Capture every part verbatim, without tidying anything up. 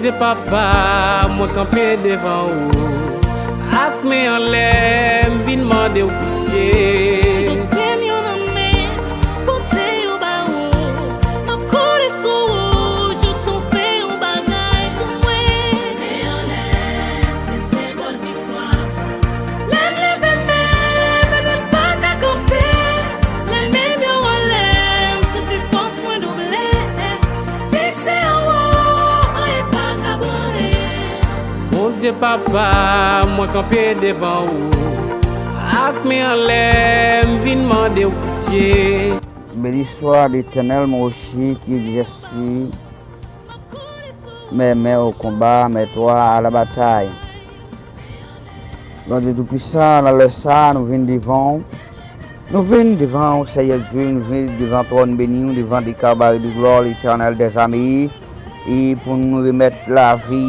Bondye papa, mwen kanpe devan ou, ak men anlè, m vin mande w pitye. Dosye m yo nan men, pote yo ba ou. M ap koule sou ou, je ton fè yon bagay pou mwen. Men anlè, se senbòl viktwa. Lè m leve men, m pa ka kanpe. Lè men m yo anlè, m santi fòs mwen double. Fikse anwo, anyen pa ka branle. Bondye papa, mwen kanpe devan ou, ak men anlè, m vin mande w pitye. Béni soit l'Éternel, mon rocher qui exerce mes mains au combat, mes doigts à la bataille. Bondye Toupisan, nan lè sa a, nou vin devan w. Nou vin devan w, Seyè Dye, nou vin devan twòn beni w, devan de kabare de glwa, Letènèl dèzame, e pou nou remèt lavi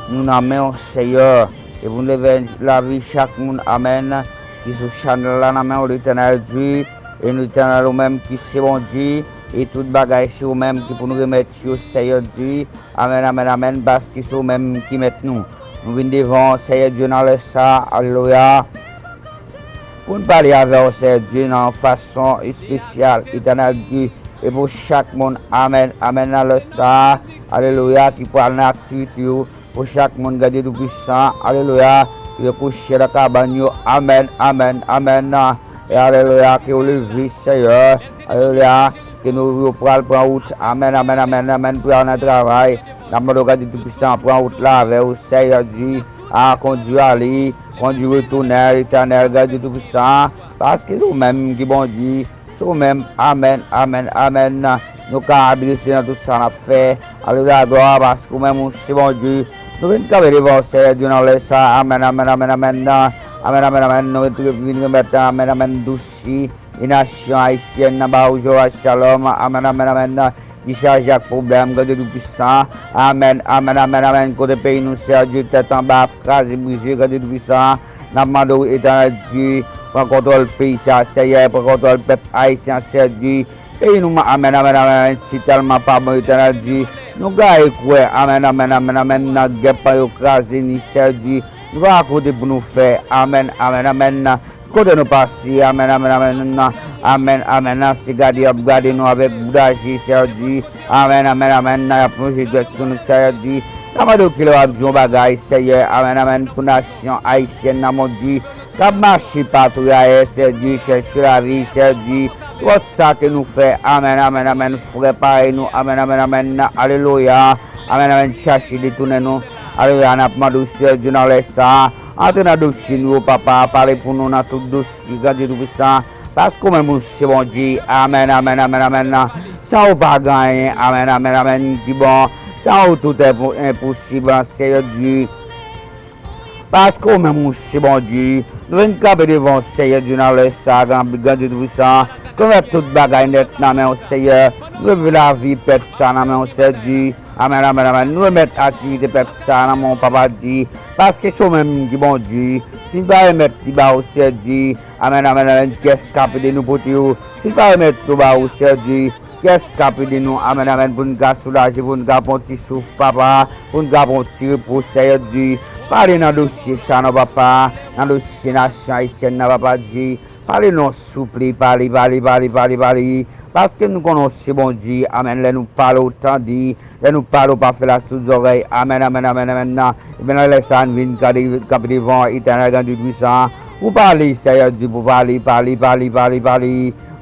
nou nan men w, Seyè, e pou nou remèt lavi chak moun, amèn, ki sou chanèl la nan men w, Letènèl Dye, e Letènèl ou menm ki se Bondye, e tout bagay se ou menm ki pou nou remèt yo, Seyè Dye, amèn, amèn, amèn, paske se ou menm ki mèt nou. Nou vin devan w, Seyè Dye, nan lè sa a, alelouya. Pou n pale avè w, Seyè Dye, nan yon fason espesyal, Etènèl Dye, e pou chak moun, amèn, amèn, nan lè sa a, alelouya, ki pral nan aktivite yo, pou chak moun, Granndye Toupisan, alelouya, ki te kouche nan kabann yo, amèn, amèn, amèn, e alelouya, ke w leve, Seyè, alelouya, ke nou yo pral pran wout, amèn, amèn, amèn, amèn, pou y al nan travay, n ap mande w, Granndye Toupisan, pran wout la avè w, Seyè Dye, a, kondui ale, kondui retounen, Letènèl, Granndye Toupisan, paske se ou menm ki Bondye, se ou menm, amèn, amèn, amèn, nou ka adrese nan tout sa n ap fè, alelouya, glwa, paske ou menm ou se Bondye, nou vin kanpe devan w, Seyè Dye, nan lè sa a, amèn, amèn, amèn, amèn, amèn, amèn, amèn, nou vin remèt, amèn, amèn, dosye e nasyon ayisyèn nan ba ou, Jewova Shalom, amèn, amèn, amèn, ki chaje ak pwoblèm, Granndye Toupisan. Amèn, amèn, amèn, amèn. Kote peyi nou, Seyè Dye, tèt anba, ap kraze, brize, Granndye Toupisan. N ap mande w, Etènèl Dye, pran kontwòl peyi sa a, Seyè, pran kontwòl pèp ayisyen an, Seyè Dye. Peyi nou, amèn, amèn, amèn, amèn, si tèlman pa bon, Etènèl Dye. Nou gaye kwè, amèn, amèn, amèn, amèn, nan gèp yo kraze ni, Seyè Dye. Nou pa kote pou nou fè, amèn, amèn, amèn. Kote nou pase, amèn, amèn, amèn, amèn, amèn, se gade y ap gade nou avèk bouda je, Seyè Dye, amèn, amèn, amèn, y ap lonje dwèt sou nou, Seyè Dye, n ap mande w kilè w ap di yon bagay, Seyè, amèn, amèn, pou nasyon ayisyèn nan, Bondye, k ap mache pa trayè, Seyè Dye, chèche lavi, Seyè Dye, twòp sa ke nou fè, amèn, amèn, amèn, frè parèy nou, amèn, amèn, amèn, alelouya, amèn, amèn, chache detounen nou, alelouya, n ap mande w, Seyè Dye, nan lè sa a, antre nan dosye nou yo, papa, pale pou nou nan tout dosye. Granndye Toupisan, paske ou menm ou se Bondye. Amèn, amèn, amèn, amèn. San ou pa gen anyen, amèn, amèn, amèn, ki bon. San ou tout est po-, enposib, Seyè Dye. Paske ou menm ou se Bondye. Nou vin kanpe devan w, Seyè Dye, nan lè sa a, Gran-, Granndye Toupisan. Ke w mèt tout bagay nèt nan men w, Seyè. Nou leve lavi pèp sa nan men w, Seyè Dye. Amèn, amèn, amèn. Nou remèt aktivite pèp sa nan men w, Papa Dye. Paske se ou menm ki Bondye. Si n pa remèt li ba ou, Seyè Dye, amèn, amèn, amèn, kiyès k ap ede nou pote yo? Si n pa remèt yo ba ou, Seyè Dye, kiyès k ap ede nou? Amèn, amèn, pou n ka soulaje, pou n ka pran ti souf, papa, pou n ka pran ti repo, Seyè Dye. Pale nan dosye sa, non, papa, nan dosye nasyon ayisyèn nan, Papa Dye. Pale non, souple, pale, pale, pale, pale, pale. Paske nou konnen w se Bondye, amèn, lè nou pale, w tande. Lè nou pale, w pa fè l ak soud zòrèy. Amèn, amèn, amèn, amèn. Ebyen, nan lè sa a, n vin kanpe devan w, Etènèl, Granndye Toupisan. Pou pale, Seyè Dye, pou pale, pale, pale, pale, pale.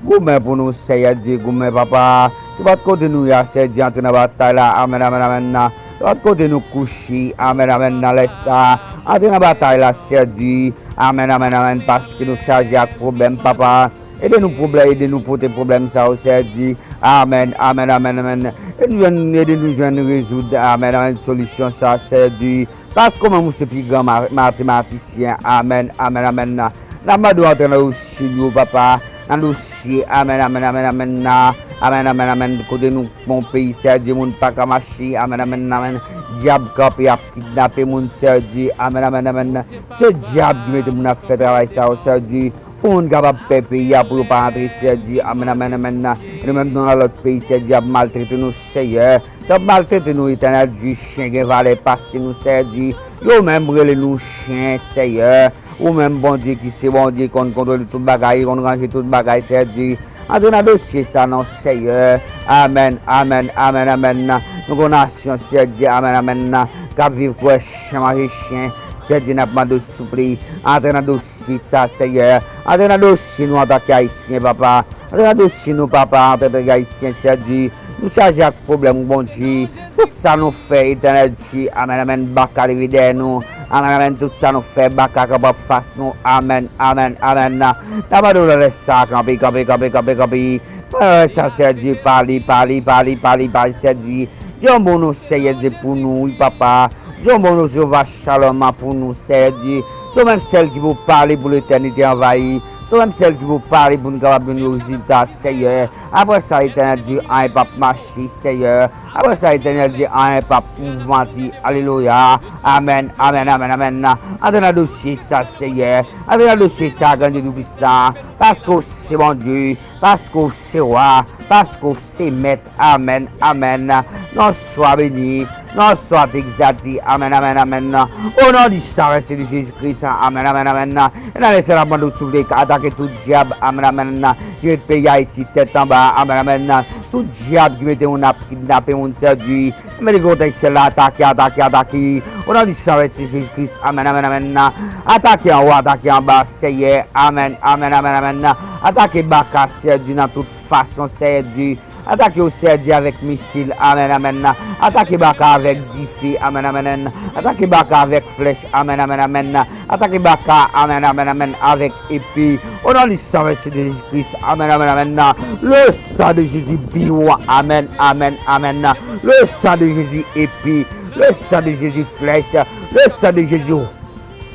Goumen pou nou, Seyè Dye, goumen, papa. Nenpòt kote nou ye a, Seyè Dye, antre nan batay la. Amèn, amèn, amèn. Nenpòt kote nou kouche, amèn, amèn, nan lè sa a. Antre nan batay la, Seyè Dye. Amèn, amèn, amèn. Paske nou chaje ak pwoblèm, papa. Ede nou pwoblèm, ede nou pote pwoblèm sa yo, Seyè Dye. Amèn, amèn, amèn, amèn. Ede nou jwenn, ede nou jwenn rezoud, amèn, amèn, solisyon sa, Seyè Dye. Paske ou menm ou se pi gran ma-, matematisyen. Amèn, amèn, amèn. N ap mande w antre nan dosye yo, papa. Nan dosye, amèn, amèn, amèn, amèn, nan. Amèn, amèn, amèn. Kote nou, bon peyi, Seyè Dye, moun pa ka mache. Amèn, amèn, amèn. Dyab kanpe ap kidnape moun, Seyè Dye. Amèn, amèn, amèn. Se dyab ki mete moun ap fè travay sa yo, Seyè Dye. Pou moun kapab pè peyi a, pou yo pa antre, Seyè Dye. Amèn, amèn, amèn. E nou menm, nou nan lòt peyi, Seyè Dye, ap maltrete nou, Seyè. K ap maltrete nou, Etènèl Dye, chen gen valè pase nou, Seyè Dye. Yo menm rele nou chen, Seyè. Ou menm, Bondye ki se Bondye, konn kontwole tout bagay, konn ranje tout bagay, Seyè Dye. Antre nan dosye sa non, Seyè. Amèn, amèn, amèn, amèn. Nou gon nasyon, Seyè Dye, amèn, amèn, k ap viv kwè chen manje chen. Seyè Dye, n ap mande w souple, antre nan dosye sa, Seyè. Antre nan dosye nou antanke Ayisyen, papa. Antre nan dosye nou, papa, antanke Ayisyen, Seyè Dye. Nou chaje ak pwoblèm, Bondye. Tout sa nou fè, Etènèl Dye, amèn, amèn, baka leve dèyè nou. Amèn, amèn, tout sa nou fè, baka kanpe anfas nou. Amèn, amèn, amèn. N ap mande w nan lè sa, kanpe, kanpe, kanpe, kanpe, kanpe. Nan lè sa, Seyè Dye, pale, pale, pale, pale, pale, Seyè Dye. Di yon mo nou, Seyè Dye, pou nou, wi, papa. Di yon mo nou, Jewova Shalom, pou nou, Seyè Dye. Se ou menm sèl ki pou pale pou letènite anvayi. Se ou menm sèl ki pou pale pou nou kapab jwenn rezilta, Seyè. Apre sa, Etènèl Dye, anyen p ap mache, Seyè. Apre sa, Etènèl Dye, anyen p ap mouvmante. Alelouya. Amèn, amèn, amèn, amèn. Antre nan dosye sa, Seyè. Antre nan dosye sa, Granndye Toupisan. Paske w se Bondye. Paske w se wa. Paske w se mèt. Amèn, amèn. Non swa beni. Non swa egzalte. Amèn, amèn, amèn. O non di San Vèse de Jezi Kris. Amèn, amèn, amèn. E nan lè sa, n ap mande w, souple, atake tout dyab. Amèn, amèn. Ki met peyi Ayiti tèt anba. Amèn, amèn. Tout dyab ki mete moun ap kidnape moun, Seyè Dye. Mete gwo tèt syèl la, atake, atake, atake. O non di San Vèse de Jezi Kris. Amèn, amèn, amèn. Atake anwo, atake anba, Seyè. Amèn, amèn, amèn, amèn. Atake baka, Seyè Dye, nan tout fason, Seyè Dye. Atake yo, Seyè Dye, avèk misil. Amèn, amèn. Atake baka avèk dife. Amèn, amèn, amèn. Atake baka avèk flèch. Amèn, amèn, amèn. Atake baka. Amèn, amèn, amèn. Avèk epe. O non di San Vèse de Jezi Kris. Amèn, amèn, amèn. Le sang de Jésus viva. Amèn, amèn, amèn. Le sang de Jésus epe. Le sang de Jésus flèch. Le sang de Jésus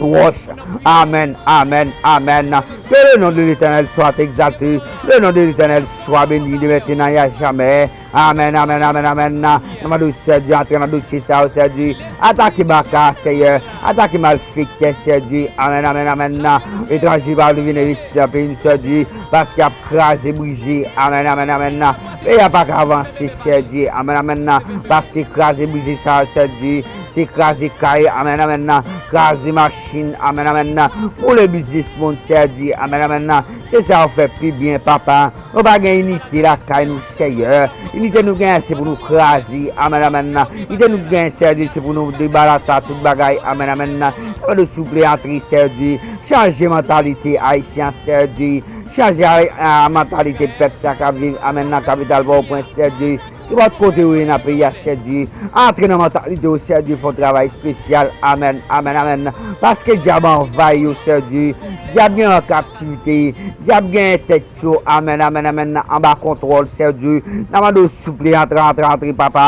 roche. Amèn, amèn, amèn. Que le nom de l'Éternel soit exalté. Le nom de l'Éternel soit béni de maintenant et à jamais. Amèn, amèn, amèn, amèn. Nan mande w, Seyè Dye, antre nan dosye sa yo, Seyè Dye. Atake baka, Seyè. Atake malfektè, Seyè Dye. Amèn, amèn, amèn. Etranje pa vle vin envesti nan peyi n, Seyè Dye. Paske y ap kraze, brize. Amèn, amèn, amèn. Peyi a pa ka avanse, Seyè Dye. Amèn, amèn. Paske kraze, brize sa yo, Seyè Dye. Se kraze kay, amèn, amèn, nan. Kraze machin, amèn, amèn, nan. Boule biznis moun, Seyè Dye, amèn, amèn, nan. Se sa yo fè pi byen, papa. Nou pa gen inite lakay nou, Seyè. Inite nou genyen, se pou nou kraze, amèn, amèn, nan. Inite nou genyen, Seyè Dye, se pou nou debarase tout bagay, amèn, amèn, nan. Seyè Dye, souple, antre, Seyè Dye. Chanje mantalite ayisyen, Seyè Dye. Chanje a, a, mantalite pèp sa k ap viv, amèn, nan kapital Pòtoprens, Seyè Dye. Nenpòt kote ou ye nan peyi a, Seyè Dye, antre nan mantalite yo, Seyè Dye, fè yon travay espesyal. Amèn, amèn, amèn. Paske dyab anvayi yo, Seyè Dye. Dyab gen an kaptivite. Dyab gen tèt yo. Amèn, amèn, amèn. Anba kontwòl, Seyè Dye. N a mande w, souple, antre, antre, antre, papa.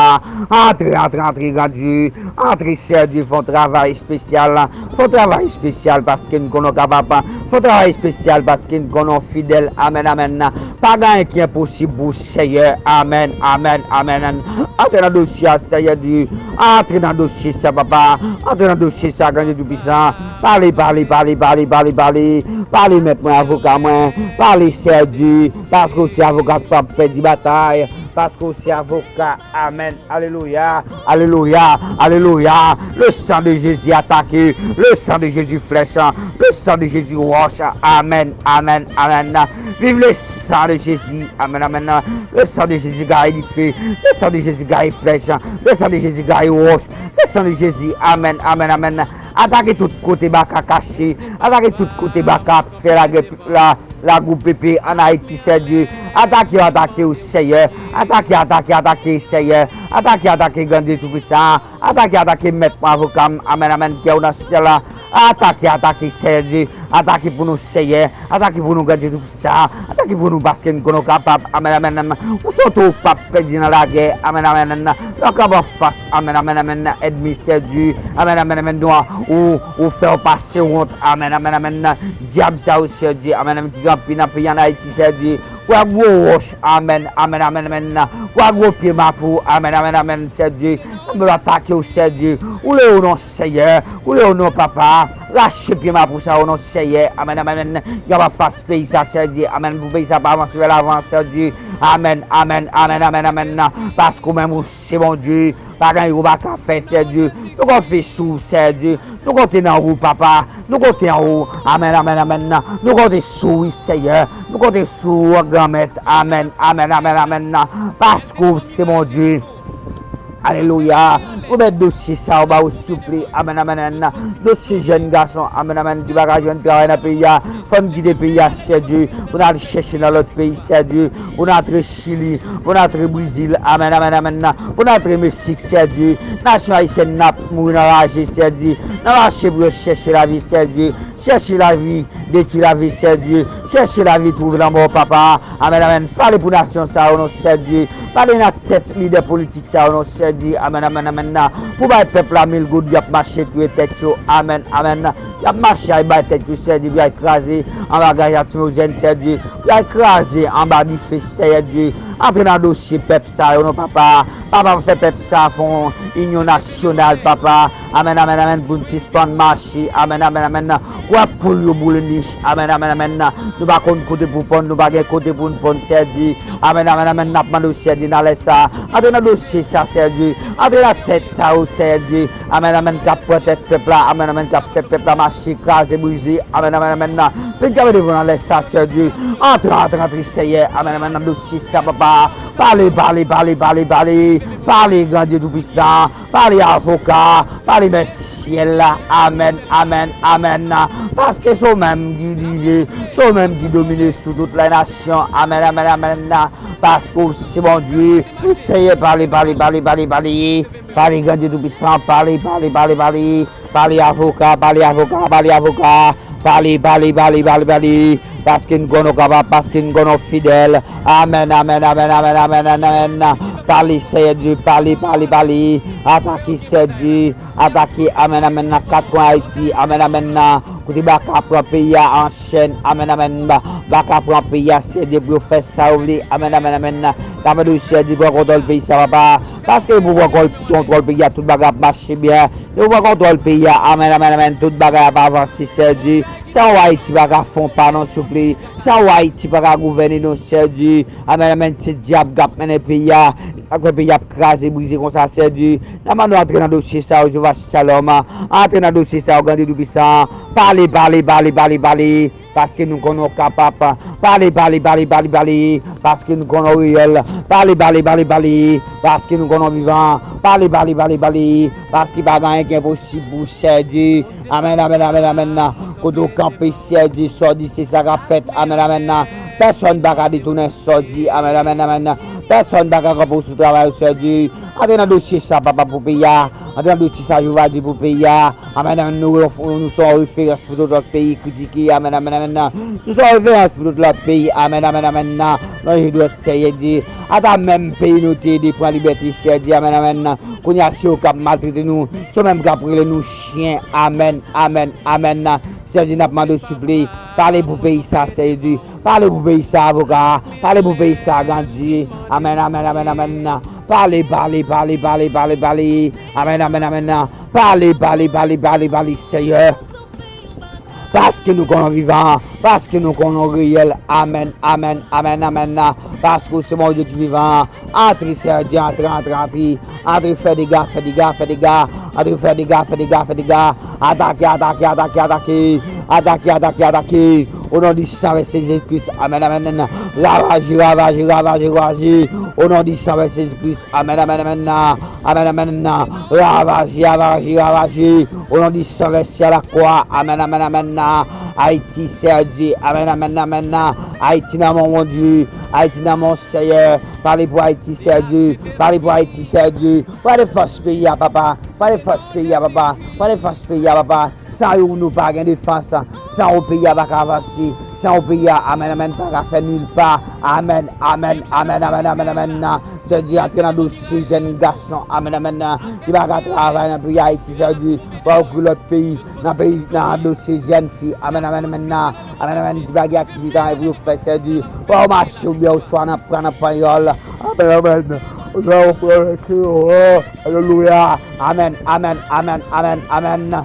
Antre, antre, antre, Gran Dye. Antre, Seyè Dye, fè yon travay espesyal. Fè yon travay espesyal paske n konnen w kapab. Fè yon travay espesyal paske n konnen w fidèl. Amèn, amèn. Pa gen anyen ki enposib pou Seyè. Amèn, amèn, amèn. Antre nan dosye a, Seyè Dye. Antre nan dosye sa, papa. Antre nan dosye sa, Gran Dye Toupisan. Pale, pale, pale, pale, pale, pale. Pale, mèt mwen, avoka mwen. Pale, Seyè Dye. Paske w se avoka k p ap pèdi batay. Paske w se avoka. Amèn. Alelouya. Alelouya. Alelouya. Le sang de Jésus attaque. Le sang de Jésus flèche. Le sang de Jésus roche. Amèn. Amèn. Amèn. Vive le sang de Jésus. Amèn. Amèn. Le sang de Jésus gaye dife. Le sang de Jésus gaye flèch. Le sang de Jésus gaye wòch. Le sang de Jésus. Amèn. Amèn. Amèn. Atake tout kote baka kache. Atake tout kote baka ap fè lagè la. Lagou pepe ann Ayiti, Seyè Dye. Atake yo, atake yo, Seyè. Atake, atake, atake, Seyè. Atake, atake, Gran Dye Toupisan. Atake, atake, mèt mwen, avoka m. Amèn, amèn, kè w nan syèl la. Atake, atake, Seyè Dye. Atake pou nou, Seyè. Atake pou nou, Gran Dye Toupisan. Atake pou nou, paske n konnen w kapab. Amèn, amèn, amèn. Ou se yon toro k p ap pèdi nan lagè. Amèn, amèn, amèn. Lè w kanpe anfas. Amèn, amèn, amèn. Ènmi, Seyè Dye. Amèn, amèn, amèn. Nou, ou, ou fè yo pase wont. Amèn, amèn, amèn. Dyab sa yo, Seyè Dye, amèn, amèn, ki kanpe nan peyi ann Ayiti, Seyè Dye, kwa gwo wòch, amèn, amèn, amèn, amèn, kwa gwo pye mapou, amèn, amèn, amèn, Seyè Dye, nou atake yo, Seyè Dye, woule yo non, Seyè, woule yo non, papa, rache pye mapou sa yo non, Seyè, amèn, amèn, amèn, y ap fas peyi sa, Seyè Dye, amèn, pou peyi sa pa avanse vè lavan, Seyè Dye, Amèn, amèn, amèn, amèn, amèn. Paske ou menm ou se Bondye. Pa gen anyen ou pa ka fè, Seyè Dye. Nou konfye sou ou, Seyè Dye. Nou konte nan ou, papa. Nou konte an ou. Amèn, amèn, amèn. Nou konte sou ou, wi, Seyè. Nou konte sou ou, Granmèt. Amèn, amèn, amèn, amèn. Paske ou se Bondye. Alelouya. Ou mèt dosye sa yo ba ou, souple. Amèn, amèn, amèn. Dosye jèn gason, amèn, amèn, ki pa ka jwenn travay nan peyi a. Fanm kite peyi a, Seyè Dye. Pou n al chèche nan lòt peyi, Seyè Dye. Pou n antre Chili, pou n antre Brezil. Amèn, amèn, amèn. Pou n antre Meksik, Seyè Dye. Nasyon ayisyèn nan ap mouri nan raje, Seyè Dye. Nan mache pou yo chèche lavi, Seyè Dye. Chèche lavi, detwi lavi, Seyè Dye. Chèche lavi, twouve lanmò, papa. Amèn, amèn. Pale pou nasyon sa yo, non, Seyè Dye. Pale nan tèt lidè politik sa yo, non, Seyè Dye. Amèn, amèn, amèn. Pou bay pèp la mil goud, y ap mache touye tèt yo. Amèn, amèn. Y ap mache al bay tèt yo, Seyè Dye, pou y al kraze anba gaz lakrimojèn, Seyè Dye. Pou y al kraze anba dife, Seyè Dye. Antre nan dosye pèp sa yo, non, papa. Papa, fè pèp sa fè yon inyon nasyonal, papa. Amèn, amèn, amèn, pou n sispann mache. Amèn, amèn, amèn. Kwè poul yo boule nich. Amèn, amèn, amèn. Nou pa konn kote pou ponn, nou pa gen kote pou n ponn, Seyè Dye. Amèn, amèn, amèn. N ap mande w, Seyè Dye, nan lè sa. Antre nan dosye sa, Seyè Dye. Antre nan tèt sa yo, Seyè Dye. Amèn, amèn, k ap pran tèt pèp la. Amèn, amèn, k ap fè pèp la mache, kraze, brize. Amèn, amèn, amèn. Vin kanpe devan nan lè sa, Seyè Dye. Antre, antre, antre, Seyè. Amèn, amèn, nan dosye sa, papa. Pale, pale, pale, pale, pale. Pale, Gran Dye Toupisan. Pale, avoka. Pale, Mèt syèl la. Amèn, amèn, amèn. Paske se ou menm ki dirije, se ou menm ki domine sou tout lè nasyon. Amèn, amèn, amèn. Paske ou se Bondye. Seyè, pale, pale, pale, pale, pale. Pale, Gran Dye Toupisan, pale, pale, pale, pale. Pale, avoka, pale, avoka, pale, avoka. Pale, pale, pale, pale, pale. Paske n konnen w kapab, paske n konnen w fidèl. Amèn, amèn, amèn, amèn, amèn, amèn, amèn. Pale, Seyè Dye, pale, pale, pale. Atake, Seyè Dye. Atake, amèn, amèn, nan kat kwen Ayiti. Amèn, amèn, nan kote baka pran peyi a an chèn. Amèn, amèn. Ba, baka pran peyi a, Seyè Dye, pou yo fè sa yo vle. Amèn, amèn, amèn. N ap mande w, Seyè Dye, pran kontwòl peyi sa, papa. Paske pou pran kòl-, kontwòl peyi a, tout bagay ap mache byen. Yo pran kontwòl peyi a. Amèn, amèn, amèn. Tout bagay ap avanse, Seyè Dye. San ou Ayiti pa ka fè yon pa, non, souple. San ou Ayiti pa ka gouvène, non, Seyè Dye. Amèn, amèn. Se dyab k ap mennen peyi a. Sa k fè peyi a ap kraze, brize konsa, Seyè Dye. N ap mande w antre nan dosye sa yo, Jewova Shalom. Antre nan dosye sa yo, Gran Dye Toupisan. Pale, pale, pale, pale, pale. Paske nou konnen w kapab. Pale, pale, pale, pale, pale. Paske nou konnen w reyèl. Pale, pale, pale, pale. Paske nou konnen w vivan. Pale, pale, pale, pale. Paske pa gen anyen ki enposib pou w, Seyè Dye. Amèn, amèn, amèn, amèn. Kote w kanpe, Seyè Dye, sa w di, se sa k ap fèt. Amèn, amèn. Pèsonn pa ka detounen sa w di. Amèn, amèn, amèn. Pèsonn pa ka kanpe w sou travay ou, Seyè Dye. Antre nan dosye sa, papa, pou peyi a. Antre nan dosye sa, Jewova Dye, pou peyi a. Amèn, amèn. Nou, nou se yon referans pou tout lòt peyi kritike. Amèn, amèn, amèn. Nou se yon referans pou tout lòt peyi. Amèn, amèn, amèn. Nan je dwèt, Seyè Dye. Ata menm peyi nou te ede pran libète, Seyè Dye. Amèn, amèn. Kounye a, se yo k ap maltrete nou. Se yo menm k ap rele nou chen. Amèn, amèn, amèn. Seyè Dye, n ap mande w, souple, pale pou peyi sa, Seyè Dye. Pale pou peyi sa, avoka. Pale pou peyi sa, Gandhi. Amèn, amèn, amèn, amèn. Pale, pale, pale, pale, pale, pale. Amèn, amèn, amèn. Pale, pale, pale, pale, pale, Seyè. Paske nou konnen w vivan, paske nou konnen w reyèl. Amèn, amèn, amèn, amèn. Paske w se Bondye ki vivan. Antre, Seyè Dye, antre, antre, antre. Antre, fè dega, fè dega, fè dega. Antre, fè dega, fè dega, fè dega. Atake, atake, atake, atake. Atake, atake, atake. O non di san vèsè Jezi Kris. Amèn, amèn, amèn. Ravaje, ravaje, ravaje, ravaje. O non di san vèsè Jezi Kris. Amèn, amèn, amèn. Amèn, amèn. Ravaje, ravaje, ravaje. O non di san vèsè a lakwa. Amèn, amèn, amèn. Ayiti, Seyè Dye. Amèn, amèn, amèn. Ayiti nan men w, Bondye. Ayiti nan men w, Seyè. Pale pou Ayiti, Seyè Dye. Pale pou Ayiti, Seyè Dye. Pale fòs peyi a, papa. Pale fòs peyi a, papa. Pale fòs peyi a, papa. San ou, nou pa gen defans. San ou, peyi a pa ka avanse. San ou, peyi a, amèn, amèn, pa ka fè nil pa. Amèn, amèn, amèn, amèn, amèn, amèn. Seyè Dye, antre nan dosye jèn gason, amèn, amèn, ki pa ka travay nan peyi Ayiti, Seyè Dye. Fè yo kite lòt peyi, nan peyi, nan dosye jèn fi, amèn, amèn, amèn, amèn, amèn, ki pa gen aktivite anyen pou yo fè, Seyè Dye. Fè yo mache oubyen oswa nan pran nan panyòl, amèn, amèn. Oswa yo pran nan kreyòl, alelouya, amèn, amèn, amèn, amèn, amèn.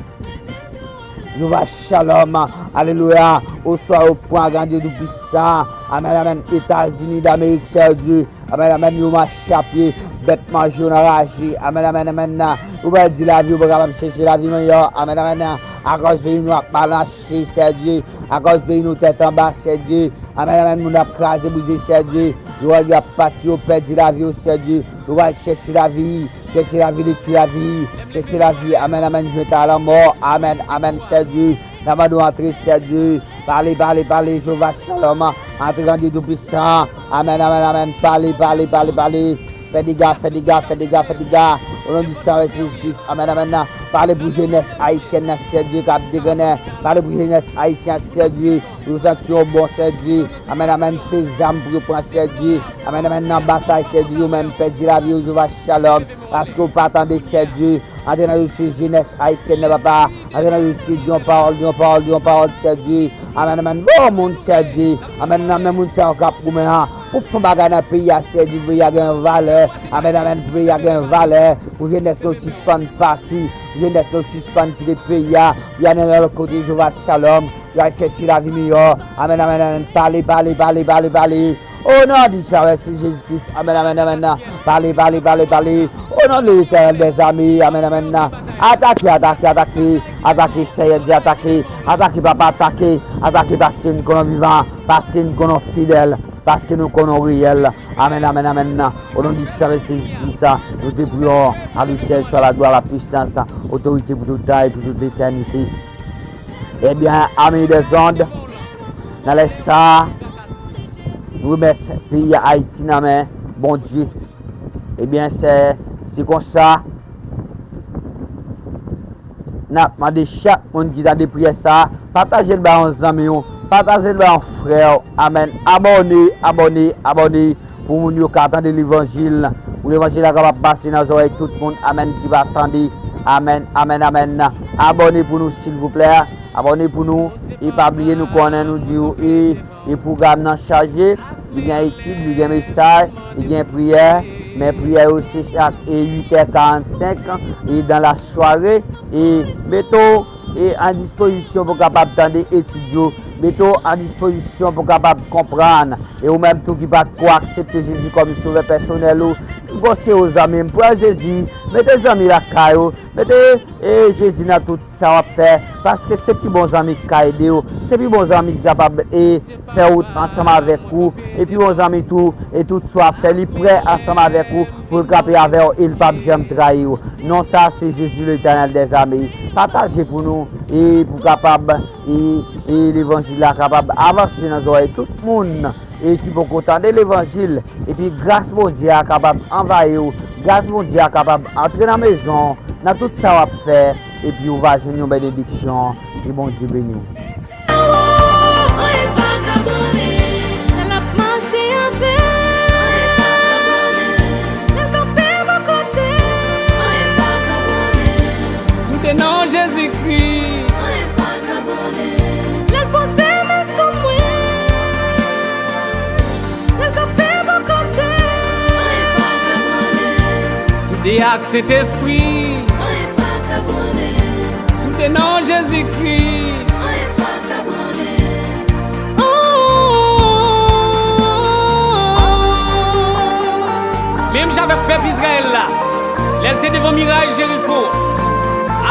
Jewova Shalom, alelouya. Oswa yo pran grandye tou pwisan. Amèn, amèn. Etazini Damerik, Sèdi. Amèn, amèn. Yo mache a pye, bèt manje yo nan raje. Amèn, amèn, amèn. Yo pèdi lavi, yo pa kapab chèche lavi miyò. Amèn, amèn. Akòz peyi nou ap mal mache, Sèdi. Akòz peyi nou tèt anba, Sèdi. Amèn, amèn. Moun ap kraze, brize, Sèdi. Yo wè yo ap pati, yo pèdi lavi yo, Sèdi. Yo pral chèche lavi. Chèche lavi, detwi lavi, chèche lavi, amèn, amèn, jwenn a lanmò, amèn, amèn, Sèdi, n ap mande w antre, Sèdi, pale, pale, pale, Jewova Shalom, antre, Bondye Toupisan, amèn, amèn, amèn, pale, pale, pale, pale, fè dega, fè dega, fè dega, fè dega, o non di Seyè Jezi Kris, amèn, amèn, pale pou jenès ayisyèn nan, Sèdi, k ap degrennen, pale pou jenès ayisyen, Sèdi, Yo santi yo bon, Sèdi. Amèn, amèn. Se zam pou yo pran, Sèdi. Amèn, amèn. Nan batay, Sèdi. Yo menm pèdi lavi yo, Jewova Shalom. Paske yo pa tande, Sèdi. Antre nan dosye jenès ayisyèn nan, papa. Antre nan dosye di yon pawòl, di yon pawòl, di yon pawòl, Sèdi. Amèn, amèn. Bon moun, Sèdi. Amèn, nan men moun sa yo k ap goumen an. Pou fè bagay nan peyi a, Sèdi. Pou peyi a gen valè. Amèn, amèn. Pou peyi a gen valè. Pou jenès yo sispann pati. Pou jenès yo sispann kite peyi a. Pou y al nan lòt kote, Jewova Shalom. Yo al chèche lavi miyò. Amèn, amèn, amèn. Pale, pale, pale, pale, pale. O non di Seyè Jezi Kris. Amèn, amèn, amèn. Pale, pale, pale, pale. O non de Letènèl dèzame. Amèn, amèn. Atake, atake, atake. Atake, Seyè Dye, atake. Atake, papa, atake. Atake paske n konnen w vivan. Paske n konnen w fidèl. Paske nou konnen w reyèl. Amèn, amèn, amèn. O non di Seyè Jezi Kris, nou te priye w. A lui seul soit la gloire, la puissance, otorite pou tout tan e pou tout letènite. Ebyen, ami dèzond, nan lè sa a, nou remèt peyi Ayiti nan men Bondye. Ebyen, se, se konsa, n ap mande chak moun ki tande priyè sa a, pataje l bay yon zanmi w, pataje l bay yon frè w. Amèn. Abòne, abòne, abòne. Pou moun yo ka tande levanjil, pou levanjil la kapab pase nan zòrèy tout moun, amèn, ki va tande. Amèn, amèn, amèn. Abòne pou nou, silvouplè. Abòne pou nou. E pa bliye, nou konnen nou di w, e, e pwogram nan chaje. Li gen etid, li gen mesaj, li gen priyè. Men priyè yo se chak, e, uit è karannsenk, e dans la soirée. E mete w e an dispozisyon pou w kapab tande etid yo. Mete w an dispozisyon pou w kapab konprann. E ou menm tou ki pa t ko aksepte Jezi kòm sovè pèsonèl ou, m konseye w, zanmi m, pran Jezi, mete zanmi lakay ou, mete, e, Jezi nan tout sa w ap fè, paske se pi bon zanmi ki ka ede w, se pi bon zanmi ki kapab, e, fè wout ansanm avèk ou, e pi bon zanmi tou, e tout sa w ap fè, li prè ansanm avèk ou, pou l kanpe avè w e l p ap janm trayi w. Non sa a se Jezi, Letènèl dèzame. Pataje pou nou e pou kapab e, e levanjil la kapab avanse nan zòrèy tout moun e ki poko tande levanjil. Epi gras Bondye a kapab anvayi w, gras Bondye a kapab antre nan mezon w, nan tout sa w ap fè, epi w va jwenn yon benediksyon. Ke Bondye beni w. Anyen pa ka bone lè l ap mache avè m. Lè l kanpe bò kote m. Sou de non Jezikri. Lè l poze men sou mwen. Lè l kanpe bò kote m. Sou de ak Sentespri. Sou de non Jezikri. Menm jan avèk pèp Izrayèl la, lè l te devan miray Jeri